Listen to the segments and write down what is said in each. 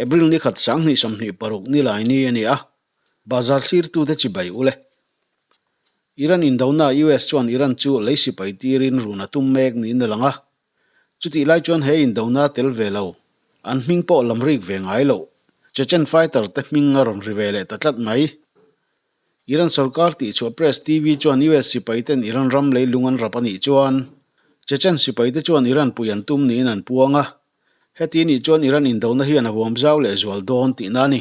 April ni khat 2026 nilai ni a ni a, bazar thlirtute chibai u le. Iran indona US chuan Iran chu lei sipai tirin run a tum mek niin a lang a. Chutih lai chuan he indona tel ve lo, an hming pawh lam rik ve ngai loh, Chechen fighter te hming a rawn ri ve leh ta tlat mai. Iran sorkar tihchhuah Press TV chuan US sipaiten Iran ram leilung an rap a nih chuan Chechen sipaite chuan Iran pui an tum niin an puang a, heti nih chuan Iran indona hian a huam zau leh zual dawn tihna a ni.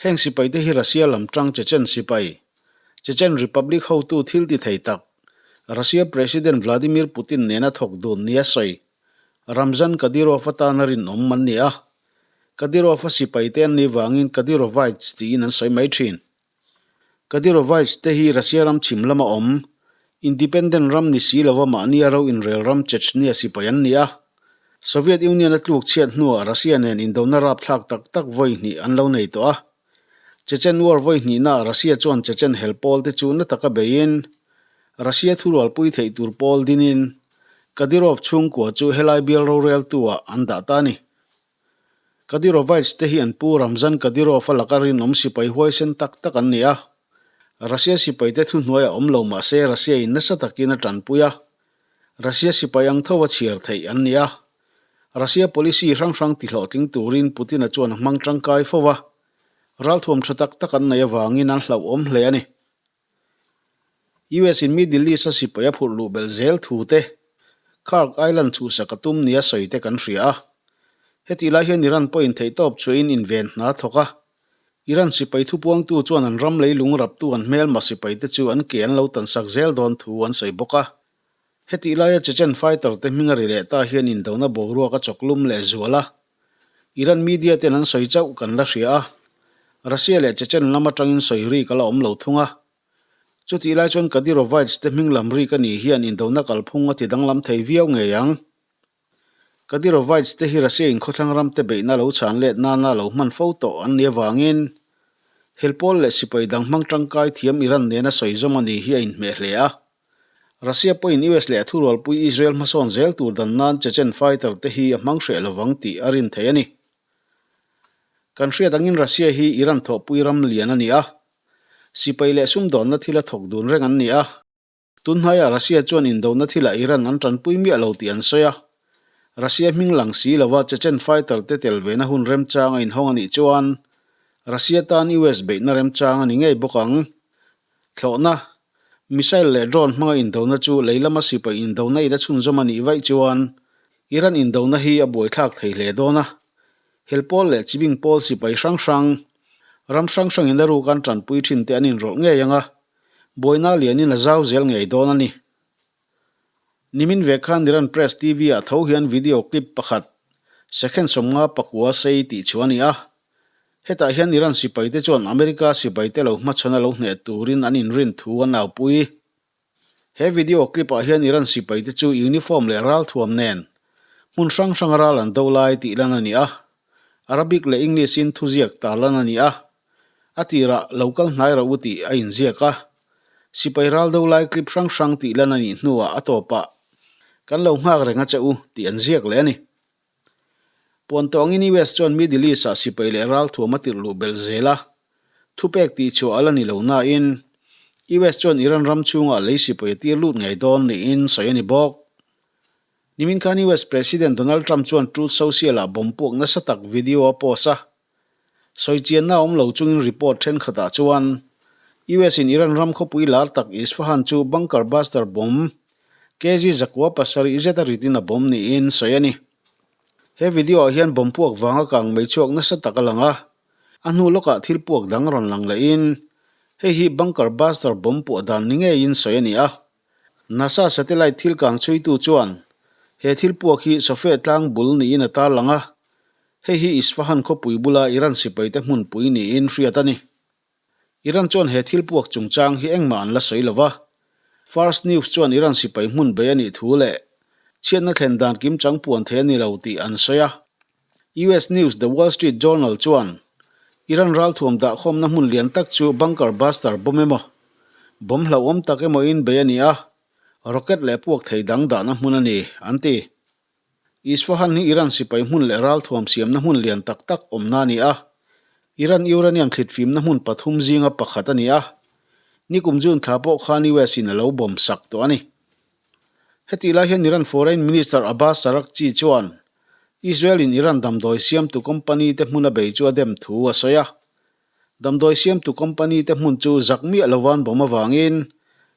Heng sipaite hi Russia lam tang Chechen sipai, Chechen Republic hotu thil ti thei tak, Russia President Vladimir Putin nena thawk dun nia sawi, Ramzan Kadyrov atana rinawm an ni a. Kadyrov-a sipaite an nih vangin Kadyrovites tiin an sawi mai thin. Kadyrovites te hi Russia ram chhim lama awm, independent ram ni si lova mahnia ro inrel ram Chechnya sipai an ni a. Soviet Union a tluk chhiat hnuah Russia nen indona rapthlak tak tak vawi hnih an lo nei tawh a. Chechen War vawi hnihnaah Russia chuan Chechen hel pawl te chu na taka beiin Russia thurualpui theih tur pawl dinin Kadyrov chhungkua chu helai bial roreltu-ah an dah ta a ni. Kadyrovites te hi an pu Ramzan Kadyrov-a laka rinawm sipai huaisen tak tak an ni a. Russia sipaite thuhnuai a awm lo mah se Russia-in nasa takin a tanpui a. Russia sipai ang tho a chhiar theih an ni a. Russia policy hrang hrang tihlawhtling turin Putin-a chuan a hmang tangkai fo va. Ralthuam tha tak tak an neih avangin an hlauhawm hle a ni. US in Middle East a sipai a phurh luh belh zel thu te, Kharg Island chhuhsak a tum nia sawi te kan hria a. Hetih lai hian Iran pawhin theihtawp chhuahin inven hna a thawk a. Iran sipai thupuangtu chuan an ram leilung raptu an hmelma sipai te chu an ke an lo tansak zel dawn thu an sawi bawk a. Hetih laia Chechen fighter te hming a ri leh ta hian indona boruak a chawklum leh zual a. Iran media ten an sawi chauh kan la hria a, Russia leh Chechen lam atangin sawi rik a la awm lo thung a. Chutih lai chuan Kadyrovites te hming lam rik a nih hian indona kalphung a ti danglam thei viau ngei ang. Kadyrovites te hi Russia in khawthlang ram te beihna lo chhan let nana lo hman fo tawh an nih avangin helpawl leh sipai dang hmang tangkai thiam Iran nena sawi zawm a nih hi a inhmeh hle a. Russia pawhin US leh a thurualpui Israel hmasawn zel tur dan nan Chechen fighter te hi a hmang hreh lovang tih a rin theih a ni. Kan hriat angin Russia hi Iran thawhpui ram lian a ni a, sipai leh sumdawnna thil a thawk dun reng an ni a. Tunhnaiah Russia chuan indona thilah Iran an tanpui miah lo tih an sawi a. Russia hming lang si lova Chechen fighter te tel vena hun remchang a inhawng a nih chuan Russia tan US beihna remchang a ni ngei bawk ang. Thlawhna, Missile leh drone hmanga indona chu lei lama sipai indona ila chhunzawm a nih vaih chuan Iran indona hi a buaithlak thei hle dawn a. Hel pawl leh chibing pawl sipai hrang hrang, ram hrang hrangin a ruk an tanpui thin te an inrawlh ngei ang a, buaina lianin a zau zel ngei dawn a ni. Nimin ve khan Iran Press TV ah tho hian video clip pakhat, second 59 sei tih chu a ni a. Hetah hian Iran sipaite chuan America sipaite lo hmachhawn a lo hneh turin an inrin thu an aupui. He video clip ah hian Iran sipaite chu uniform leh ralthuam nen hmun hrang hranga ral an do lai tih lan a ni a. Arabic leh English in thuziak tarlan a ni a. A tirah lo kal hnai rawh u tih a inziak a. Sipai ral do lai clip hrang hrang tih lan a nih hnuah a tawpah Kan lo nghak reng a che u tih an ziak leh a ni. Puan tawngin US chuan Middle East-ah sipai leh ralthuam a tirh luh belh zel a, thupek tih chhuah a la ni lo nain US chuan Iran ram chhungah lei sipai a tir lut ngei dawn niin sawi a ni bawk. Nimin khan US President Donald Trump chuan Truth Social-ah bomb puak nasa tak video a post a, sawi chianna a awm lo chungin report thenkhatah chuan US-in Iran ram khawpui lar tak Isfahan chu bunker buster bomb kg 700 zeta ritin a bomb niin sawi a ni. He video ah hian bomb puak vanga kang mei chhuak nasa tak a lang a, a hnu lawkah thil puak dang rawn lang lehin hei hi bunker buster bomb puah dan ni ngeiin sawi a ni a. NASA satellite thil kang chhuitu chuan he thil puak hi Sofeh tlang bul niin a tarlang a, hei hi Isfahan khawpui bula Iran sipaite hmunpui niin hriat a ni. Iran chuan he thil puak chungchang hi engmah an la sawi lo va. Fars News chuan Iran sipai hmun bei a nih thu leh chhiatna thlen dan kimchang puan thei a ni lo tih an sawi a. US News The Wall Street Journal chuan Iran ralthuam dahkhawmna hmun lian tak chu bunker buster bomb emaw, bomb hlauhawm tak emawin bei a ni a, rocket leh puak thei dang dahna hmun a ni, an ti. Isfahan hi Iran sipai hmun leh ralthuam siamna hmun lian tak tak awmna a ni a. Iran uranium thlitfimna hmun pathum zinga pakhat a ni a. Nikum June thla pawh khan US in a lo bomb sak tawh a ni. Hetih lai hian Iran Foreign Minister Abbas Araghchi chuan Israel in Iran damdawi siamtu company te hmun a bei chu a dem thu a sawi a. Damdawi siamtu company te hmun chu zak miah lovan bawm avangin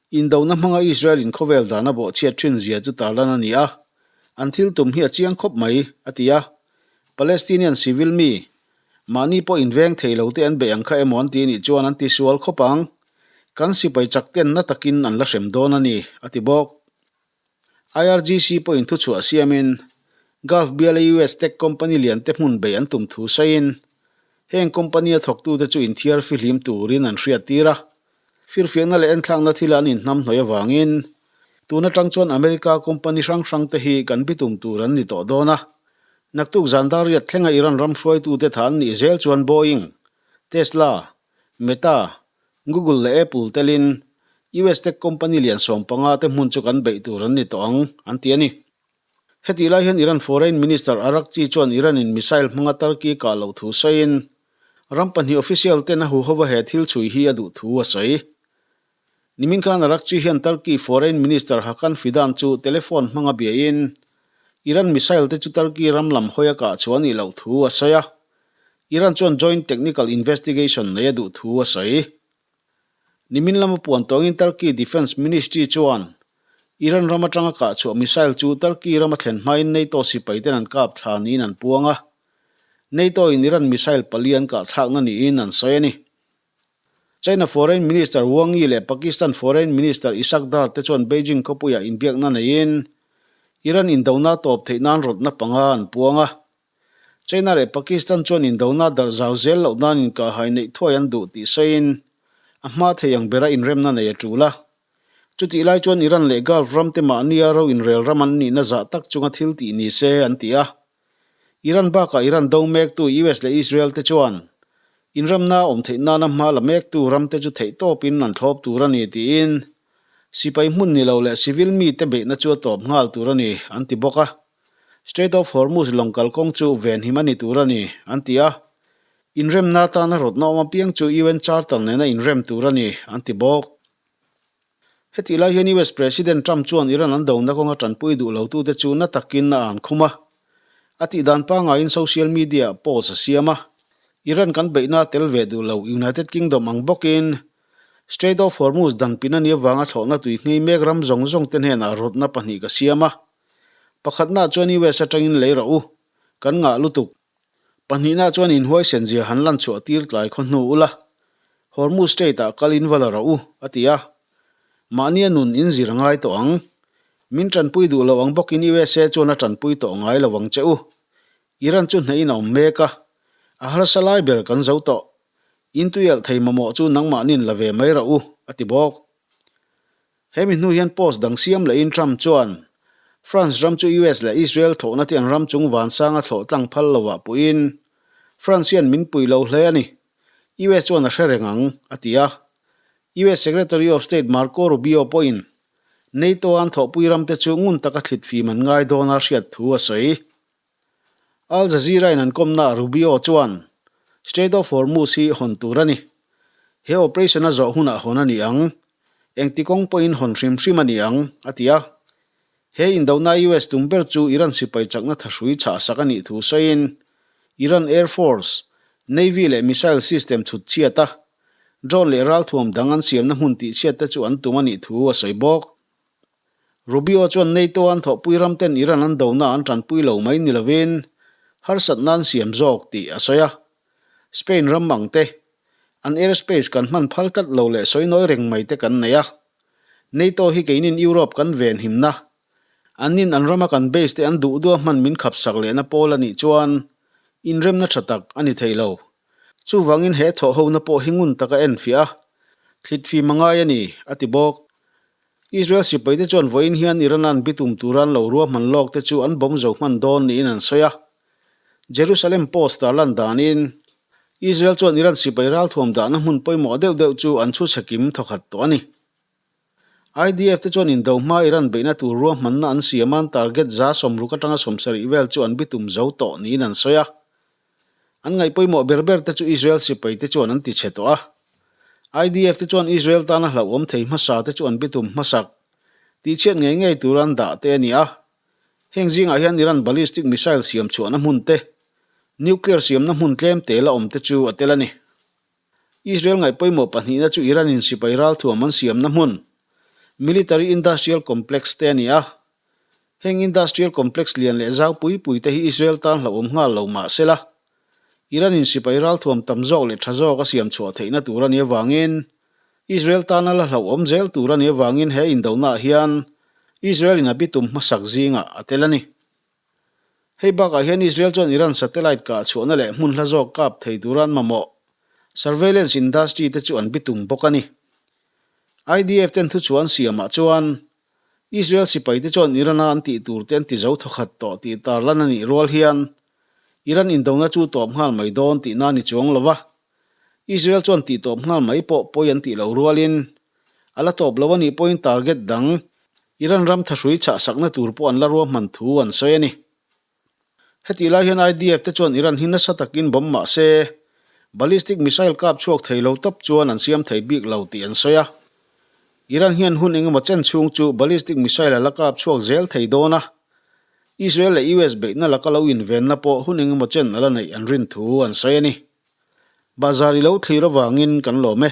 indona hmanga Israel in khawvel dan a bawhchhiat thin zia chu tarlan a ni a, an thil tum hi a chiang khawp mai, a ti a. Palestinian civil mi, mahni pawh inveng thei lo te an beih ang kha emaw an ti nih chuan an tisual khawp ang. Kan sipai chak ten na takin an la hrem dawn a ni, a ti bawk. IRGC pawhin thuchhuah siamin, Gulf biala US tech company liante hmun beih an tum thu sawiin, heng company-a thawktute chu inthiar fihlim turin an hriattir a. Firfiakna leh enthlakna thila an inhnamhnawih avangin, tun atang chuan America company hrang hrangte hi kan bitum tur an ni tawh dawn a. Naktuk zan dar riat thlenga Iran ram hruaitute tha an nih zel chuan Boeing, Tesla, Meta, Google leh Apple telin US tech company lian 15 te hmun chu kan beih tur an ni tawh ang, an ti a ni. Hetih lai hian Iran Foreign Minister Araghchi chuan Iran-in missile hmanga Turkey kah loh thu sawiin, ram pahnih official ten a huhova he thil chhui hi a duh thu a sawi. Nimin khan Araghchi hian Turkey Foreign Minister Hakan Fidan chu telephone hmanga biain, Iran missile te chu Turkey ram lam hawi a kah chhuah a nih loh thu a sawi a. Iran chuan Joint Technical Investigation nei a duh thu a sawi. Nimin lama puan tawngin Turkey Defence Ministry chuan Iran ram atanga kah chhuah missile chu Turkey rama thlen hmain NATO sipai ten an kap thla niin an puang a. NATO in Iran missile pali an kah thlakna niin an sawi a ni. China Foreign Minister Wang Yi leh Pakistan Foreign Minister Ishaq Dar te chuan Beijing khawpuiah inbiakna neiin Iran indona tawp theih nan rawtna panga an puang a. China leh Pakistan chuan indona darh zau zel loh nan inkahhai neih thuai an duh tih sawiin a hma thei ang bera inremna nei a tul a. Chutih lai chuan Iran leh Gulf ram te mahnia ro inrel ram an nihna zah tak chunga thil tih ni se an ti a. Iran bakah Iran do mektu US leh Israel te chuan inremna a awm theih nana hma la mektu ram te chu theihtawpin an thlawp tur a ni tiin sipai hmun ni lo leh civil mite beihna chu a tawp nghal tur a ni an ti bawk a. Strait of Hormuz lawng kalkawng chu venhim a ni tur a ni, an ti a. Inremna atana rawtna awm apiang chu UN Charter nena inrem tur a ni, an ti bawk. Hetih lai hian US President Trump chuan Iran an dona kawnga tanpui duh lotute chu na takin a an khum a. A tih dan pangaiin social media-ah post a siam a. Iran kan beihna tel ve duh lo United Kingdom ang bawkin Strait of Hormuz danpin a nih avanga thlawhna tui nghei mek ram zawng zawng te hnenah rawtna pahnih ka siam a. Pakhatnaah chuan US atangin lei rawh u, kan ngah lutuk. Pahnihnaah chuan inhuaisen zia han lan chhuah tir tlai khaw hnu ula, Hormuz Strait-ah kal in va la rawh u, a ti a. Mahnia nun in zir a ngai tawh ang. Min tanpui duh lo ang bawkin USA chuan a tanpui tawh ngai lo ang che u. Iran chu hnehin a awm mek a, a harsa lai ber kan zo tawh. In tuialh thei mamawh chu nangmahnin la ve mai rawh u, a ti bawk. Hemi hnu hian post dang siam lehin Trump chuan France ram chu US leh Israel thlawhna te an ram chung vansanga thlawh tlang phal lovah puiin France hian min pui lo hle a ni, US chuan a hre reng ang, a ti a. US Secretary of State Marco Rubio pawhin NATO-a an thawhpui ramte chu ngun taka thlit fim an ngai dawn a hriat thu a sawi. Al Jazeera in an kawmnaah Rubio chuan Strait of Hormuz hi hawn tur a ni. He operation a zawh hunah hawn a ni ang. Engti kawng pawhin hawn hrim hrim a ni ang, a ti a. He indona US tum ber chu Iran sipai chakna thahrui chhahsak a nih thu sawiin Iran Air Force, Navy leh missile system chhut chhiat a, drone leh ralthuam dang an siamna hmun tihchhiat te chu an tum a nih thu a sawi bawk. Rubio chuan NATO an thawhpui ram ten Iran an dona an tanpui lo mai ni lovin harsatna an siam zawk tih a sawi a. Spain ram ang te, an airspace kan hman phal tlat lo leh sawi nawi reng mai te kan nei a. NATO hi keinin Europe kan venhimna, annin an rama kan base te an duh duha hman min khapsak lehna pawl a nih chuan inremna tha tak a ni thei lo. Chuvangin he thawhhona pawh hi ngun taka enfiah a, thlitfim a ngai a ni, a ti bawk. Israel sipaite chuan vawiin hian Iran-a'n bitum tura an lo ruahman lawk te chu an bawm zo hman dawn niin an sawi a. Jerusalem Post tarlan danin, Israel chuan Iran sipai ralthuam dahna hmun pawimawh deuh deuh chu an chhu chhe kim thawkhat tawh a ni. IDF te chuan indo hma Iran beihna tur ruahmanna an siam a, an target 60 atanga 70 vel chu an bitum zo tawh niin an sawi a. An ngaih pawimawh ber ber te chu Israel sipai te chuan an ti chhe tawh a. IDF te chuan Israel tana hlauhawm thei hmasa te chu an bitum hmasak tihchhiat ngei ngei tura an dah te a ni a. Heng zingah hian Iran ballistic missile siam chhuahna hmun te, nuclear siamna hmun tlem te la awm te chu a tel a ni. Israel ngaih pawimawh pahnihna chu Iran-in sipai ralthuam an siamna hmun, military industrial complex te a ni a. Heng industrial complex lian leh zau pui pui te hi Israel tan hlauhawm nghal lo mah se la, Iran-in sipai ralthuam tam zawk leh tha zawk a siam chhuah theihna tur a nih avangin Israel tana la hlauhawm zel tur a nih avangin he indonaah hian Israel-in a bitum hmasak zingah a tel a ni. Hei bakah hian Israel chuan Iran satellite kah chhuahna leh hmun hla zawk kap thei tura an mamawh surveillance industry te chu an bitum bawk a ni. IDF ten thuchhuah an siamah chuan Israel sipai te chuan Iran-a an tih tur te an ti zo thawkhat tawh tih tarlan a nih rual hian Iran indona chu tawp nghal mai dawn tihna a ni chuang lo va. Israel chuan tih tawp nghal mai pawh pawi an tih loh rualin a la tawp lo a nih pawhin target dang Iran ram thahrui chhah sakna tur pawh an la ruahman thu an sawi a ni. Hetih lai hian IDF te chuan Iran hi nasa takin bomb mah se ballistic missile kap chhuak thei lo tawp chuan an siam thei bik lo tih an sawi a. Iran hian hun engemaw chen chhung chu ballistic missile a la kap chhuak zel thei dawn a, Israel leh US beihna laka lo invenna pawh hun engemaw chen a la neih an rin thu an sawi a ni. Bazar i lo thlir avangin kan lawm e.